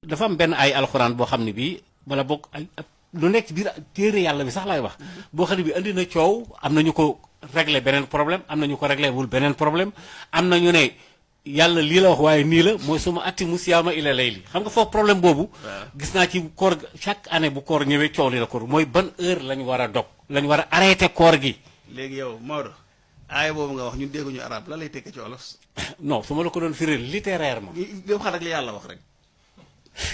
dafa am benn ay alxuraan boo xam ne bii wala boog ay lu nekk ci biir téere yàlla bi sax laay wax boo xam ne bi andi na coow am na ñu ko réglé beneen problème am na ñu ko réglé wul beneen problème am na ñu ne yàlla lii la wax waaye nii la mooy suma atti mu siyaama ila layli xam nga foofu problème boobu. gis naa ci koor chaque année bu koor ñëwee coow li la koor mooy ban heure lañ war a dog lañ war a arrêté koor gi. léegi yow Maodo aaya boobu nga wax ñun dégguñu arab la lay tekki ci wolof. non su ma la ko doon firil littérairement. li wax rek li yàlla wax rek.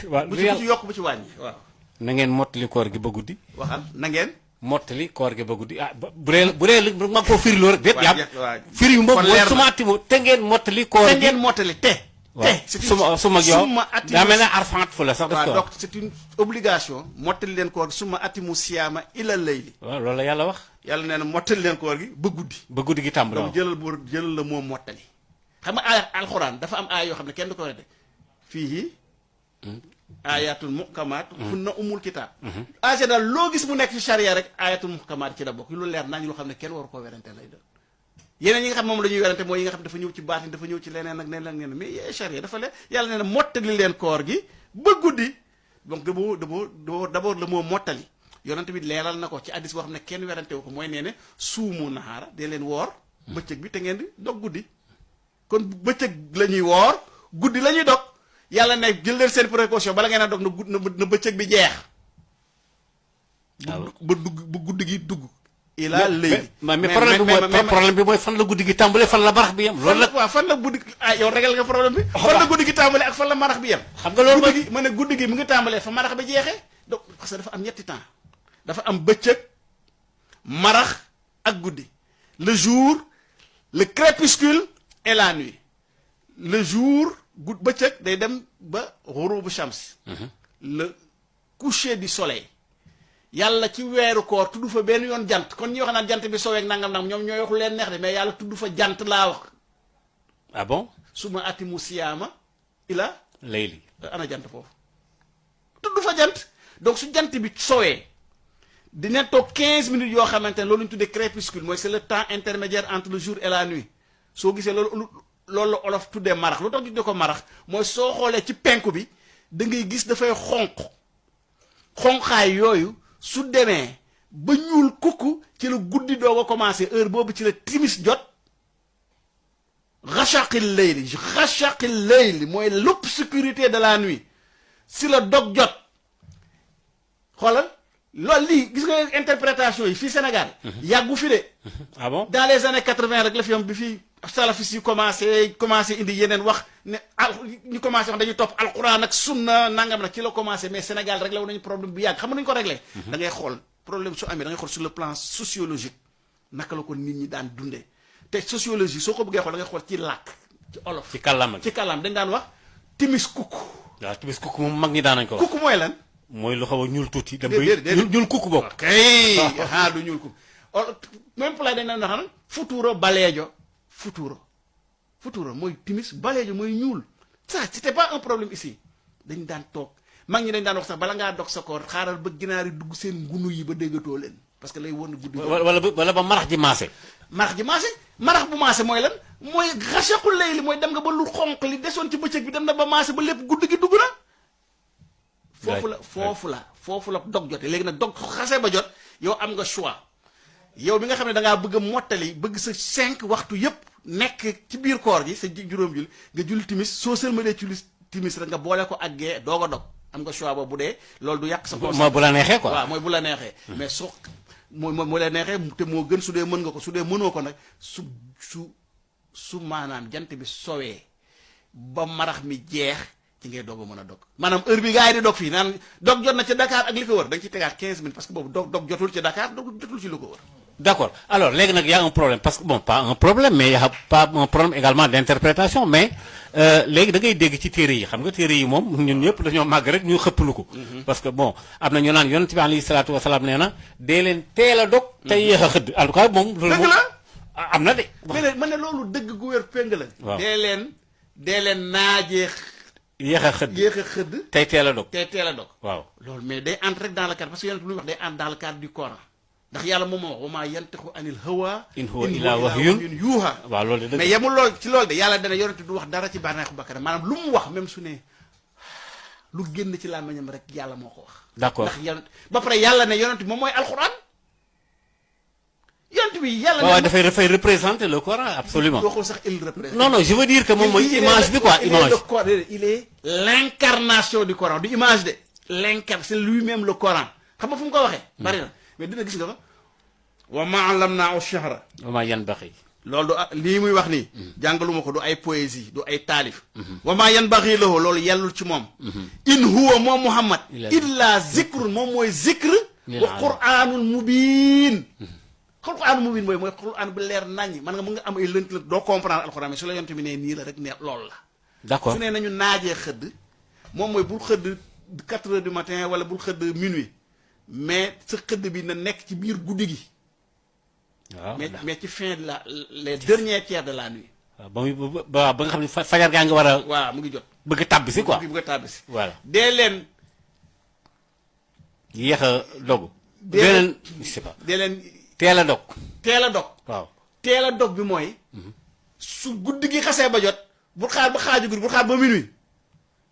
waaw bu ci yokk bu ci wàññi waaw. na ngeen mottali koor gi ba guddi. waxal na ngeen. mottali koor gi ba guddi ah bu dee ma ko firiloo rek. déet yàpp waaw firi bi moom mooy suma atti mu te ngeen mottali koor gi te ngeen mottali te. suma yow daa mel ne arfant fu la sax. daf ko donc c'est une obligation. mottali leen koor gi suma atti mu siyaama ila layli. waaw loolu la yàlla wax. yàlla nee na mottali leen koor gi ba guddi. ba guddi gi tàmbali donc jëlal la moom mottali. xam nga aaya alxuraan dafa am aaya yoo xam ne kenn du ko wete fii ayatul muhkamaat hunna umul kitaab. en général loo gis mu nekk ci charia rek ayatul muhkamaat ci la bokk lu leer nañ loo xam ne kenn waru koo werante lay doon. yeneen yi nga xam moom la ñuy werante mooy yi nga xam dafa ñëw ci baatin dafa ñëw ci leneen ak leneen mais yee charia dafa leer yàlla nee na mottali leen koor gi ba guddi donc d'abord le mot mottali yonent bi leeral na ko ci addis boo xam ne kenn werante wu ko mooy nee ne suumu nahaara dee leen woor bëccëg bi te ngeen di dog guddi kon bëccëg la ñuy woor guddi la ñuy dog yàlla ne jël leen seen précaution bala ngeen a dog na bëccëg bi jeex. ba guddi gi dugg. ilaa léegi mais problème bi mooy fan la guddi gi tàmbalee fan la marax bi yem. loolu la waaw fan la guddi yow réglé nga problème bi. fan la guddi gi tàmbalee ak fan la marax bi yem. xam nga loolu guddi gi ma ne guddi gi mu ngi tàmbalee fa marax bi jeexee donc parce que dafa am ñetti temps dafa am bëccëg marax ak guddi le jour le crépuscule et la nuit le jour. bëccëg day dem ba ghurubu shams le coucher du soleil yàlla ci weeru koor tudd fa benn yoon jant kon ñi wax naan jant bi soweek nangam nangam ñoom ñooy waxu leen neex de mais yàlla tudd fa jant laa wax. ah bon. suma ati mu siyaama ila layli ana jant foofu tudd fa jant donc su jant bi sowee dina toog 15 minutes yoo xamante ne loolu ñu tuddee crépuscule mooy c'est le temps intermédiaire entre le jour et la nuit soo gisee loolu la olof tuddee marax lu tax ñu tuddee ko marax mooy soo xoolee ci penku bi da ngay gis dafay xonqaay yooyu su demee ba ñuul kukku ci la guddi doog a commencé heure boobu ci la timis jot rachaqil layli mooy l'obscurité de la nuit si la dog jot xoolal loolu lii gis nga interprétation yi fii Sénégal yàggu fi de ah bon dans les années 80 rek la fi am bi fii salafis yi commencé indi yeneen wax ne ñu commencé wax dañuy topp alquran ak sunna nangam nag ci la commencé mais Sénégal réglé wu nañu problème bu yàgg xam nga nañu ko réglé da ngay xool problème su amee da ngay xool sur le plan sociologique naka la ko nit ñi daan dundee te sociologie soo ko bëggee xool da ngay xool ci làkk ci olof ci kàllaama dañ daan wax timis kukku waaw timis kukku moom mag ñi daan nañ ko wax kukku mooy lan mooy lu xaw a ñuul tuuti dem déedéet bay ñuul kukku bokk kay du ñuul kukku même plat dañ daan wax futuro baleejo futuro mooy timis baleejo mooy ñuul ça c'était pas un problème ici dañ daan toog mag ñi dañ daan wax sax bala ngaa dog sa koor xaaral ba ginaar yi dugg seen ngunu yi ba déggatoo leen parce que lay won guddi wala ba marax ji maase marax bu maase mooy lan mooy xasaqul layli mooy dem nga ba lu xonq li desoon ci bëccëg bi dem na ba maase ba lépp guddi gi dugg na foofu la dog jote léegi nag dog xase ba jot yow am nga choix yow bi nga xam ne dangaa bëgg a mottali bëgg sa 5 waxtu yépp nekk ci biir koor gi sa juróom jul nga julli timis soo sëlmalee ci timis rek nga boole ko ak gee doog a dog am nga choix ba bu dee loolu du yàq sa koor mooy bu la neexee quoi waaw mooy bu la neexee mais soo mooy la neexee te moo gën su dee mën nga ko su dee mënoo ko nag su maanaam jant bi sowee ba marax mi jeex ci ngay doog a mën a dog maanaam heure bi gars yi di dog fii naan dog jot na ci Dakar ak li ko wër da nga ci tegaat 15 minutes parce que boobu dog jotul ci Dakar dog jotul ci li ko wër. D'accord alors léegi nag y a un problème parce que bon pas un problème mais y a pas un problème également d'interprétation mais léegi da ngay dégg ci téere yi xam nga téere yi moom ñun ñëpp dañoo màgg rek ñu xëppalu ko. parce que bon am na ñu naan yonent bi alayhi salaatu wa salaam nee na dee leen teel a dog. te yéex a xëdd en tout cas moom. loolu moom am na de. ma ne loolu dëgg gu wér péng la. waaw dee leen naajee. yéex a xëdd tey teel a dog waaw loolu mais day entre rek dans le cadre parce que yonent bi lu wax day entre dans le cadre du Coran ndax yàlla moom moo wax wa maa yantiqu anil hawa in huwa illaa wahyun yuuhaa waaw loolu de mais yemul lool ci loolu de yàlla dana yonent du wax dara ci bànneexu bakkanam maanaam lu mu wax même su ne lu génn ci làmmiñam rek yàlla moo ko wax. d'accord ndax yonent ba pare yàlla ne yonent bi moom mooy alxuraan yonent bi yàlla ne. waaw dafay représenter le Coran absolument. waxul sax il représente. non je veux dire que moom mooy image bi quoi image. il est l'incarnation du Coran du image de. c'est lui-même le Coran xam nga fu mu ko waxee. bari na mais dina gis nga ko. wa ma allamnaahu shihra. wa ma yanbaghi. loolu du lii muy wax nii. jàngaluma ko du ay poésie du ay taalif. wa ma yanbaghi lahu loolu yellul ci moom. in huwa moom Muhammad. illa zikrun moom mooy zikr. wa qur'aanun mubiin. qur'aanun mubiin mooy qur'aan bu leer naññ man nga mën nga am ay lënt doo comprendre alxuraan mais su la yonte bi ne nii la rek ne loolu la. d'accord su ne nañu naajee xëdd moom mooy bul xëdd 4 heures du matin wala bul xëdd minuit mais sa xëdd bi na nekk ci biir guddi gi. waaw mais ci fin de les derniers tiers de la nuit. waaw ba nga xam ne fajar gaa ngi war a. waaw mu ngi jot. bëgg a tàbbi si quoi bëgg a tàbbi si. voilà dee leen. yéex a dogu. dee leen je sais pas. dee leen teel a dog. teel a dog. waaw teel a dog bi mooy. su guddi gi xasee ba jot. bul xaar ba xaaju guddi bul xaar ba minuit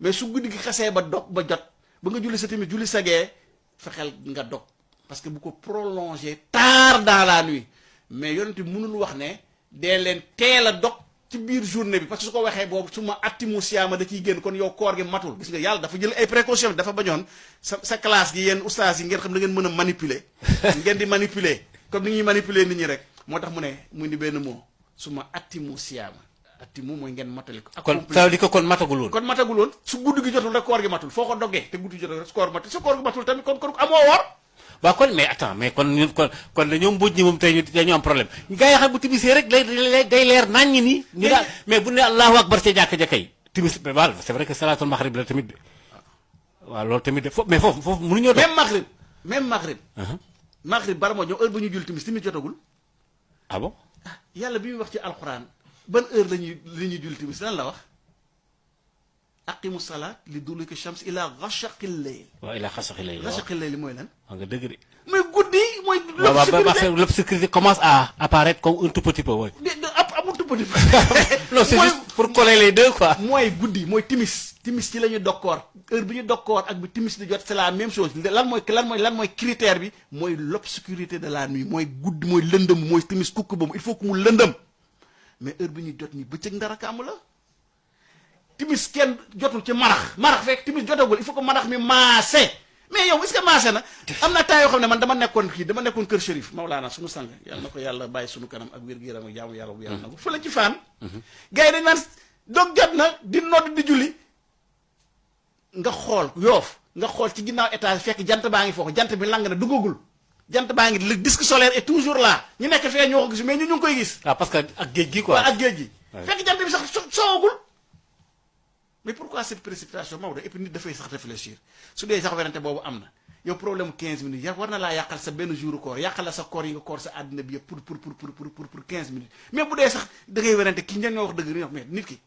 mais su guddi gi xasee ba dog ba jot ba nga julli sa tamit julli sa gee fexeel nga dog parce que bu ko prolonger tard dans la nuit. mais yonent bi mënul wax ne dee leen teel a dog ci biir journée bi parce que su ko waxee boobu su ma attimu siyaama da ciy génn kon yow koor gi matul gis nga yàlla dafa jël ay précautions dafa bañoon sa classe gi yéen ustaas yi ngeen xam da ngeen mën a manipuler. ngeen di manipuler comme ni ñuy manipuler nit ñi rek moo tax mu ne mu ni benn mot su ma attimu siyaama attimu mooy ngeen matali ko. kon ça veut dire que kon matagul woon. kon matagul woon su guddi gi jotul rek koor gi matul foo ko doggee te guddi gi jotul rek su koor matul su koor gi matul tamit kon amoo woor. waaw kon mais attends mais kon ñun kon dañoo mbóoj ñi moom tey dañoo am problème gars yi xam bu timisee rek day leer naññi nii. ñu daal mais bu ne allahu akbar ca jàkka ja kay timis waaw c'est vrai que salaatul maghrib la tamit de waaw loolu tamit de mais foofu mënuñoo doon. même maghrib. maghrib bala moo ñëw heure ba ñu julli timis jotagul. ah bon. yàlla bi muy wax ci alxuraan ban heure la ñuy julli timis lan la wax. aqimu salaat li duluki shams ila ghashaqil layl. waaw ila ghashaqil layl. ghashaqil layl mooy lan. wax nga dëgg de. mooy guddi mooy. l'obscurité commence à apparaître comme un tout petit peu. amul tout petit peu. non c'est juste pour coller les deux quoi. mooy guddi mooy timis. timis ci la ñu dokkoor heure bi ñu dokkoor ak bi timis di jot c'est la même chose lan mooy critère bi mooy l'obscurité de la nuit mooy guddi mooy lëndëm mooy timis kukk ba mu il faut que mu lëndëm mais heure bi ñuy jot nii bëccëg ndara kàmm la. timis kenn jotul ci marax fekk timis jotagul il faut que marax mi maase mais yow est-ce que maase na am na temps yoo xam ne man dama nekkoon kër Chérif Maulana suñu sang yàlla na ko yàlla bàyyi suñu kanam ak wér-gu-yaram ak jaamu yàlla bu yàlla na ko fële ci Fann gars yi dañ naan dog jot na di nodd di julli nga xool Yoof nga xool ci ginnaaw étage fekk jant baa ngi foofu jant bi lang na duggagul jant baa ngi le disque solaire est toujours là ñu nekk fee ñoo ko gis mais ñu ngi koy gis. waaw parce que ak géej gi quoi. waaw ak géej gi fekk jant bi sax soowagul. mais pourquoi cette précipitation Maodo et puis nit dafay sax réfléchir su dee sax werante boobu am na yow problème 15 minutes war na laa yàqal sa benn jour koor yàqal la sa koor yi nga koor sa àddina bi yëpp pour 15 minutes mais bu dee sax da ngay werante ki ñan ñoo wax dëgg ni wax mais nit ki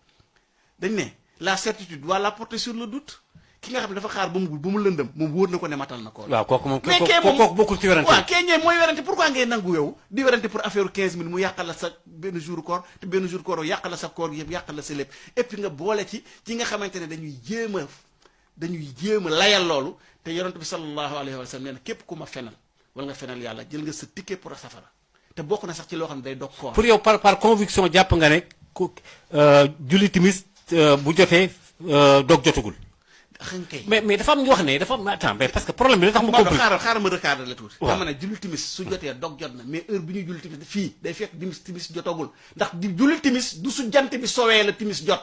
dañ ne la certitude doit la porter sur le doute ki nga xam ne dafa xaar ba mu lëndëm moom wóor na ko ne matal na koor. waaw kooku moom kooku bokkul ci werante. waaw kee ñee mooy werante pourquoi ngay nangu yow di werante pour affaire 15 minutes mu yàqal la sa benn jour koor te benn jour koor yàqal la sa koor yëpp yàqal la sa lépp et puis nga boole ci nga xamante ne dañuy jéem a layal loolu te yonent bi sallallahu alayhi wa sallam nee na képp ku ma fenal wala nga fenal yàlla jël nga sa ticket pour a safara te bokk na sax ci loo xam ne day dog koor. pour yow par conviction jàpp nga ne ku julli timis bu jotee dog jotagul. mais dafa am ñu wax ne dafa am attends mais parce que problème bi da tax mu compliqué xaaral ma recadrer la tuuti. waaw dama ne julli timis su jotee dog jot na mais heure bi ñuy julli timis fii day fekk timis jotagul ndax di julli timis du su jant bi sowee la timis jot.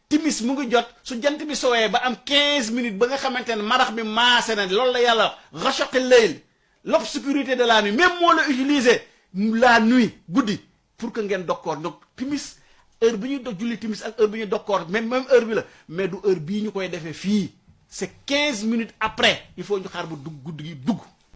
timis mu ngi jot su jant bi sowee ba am 15 minutes ba nga xamante ne marax bi maase na loolu la yàlla ghashaqil layl l'obscurité de la nuit même moo la utiliser la nuit guddi pour que ngeen dokkoor donc timis. heure bi ñuy julli timis ak heure bi ñuy dokkoor même heure bi la mais du heure bii ñu koy defee fii c'est 15 minutes après il faut ñu xaar ba guddi gi dugg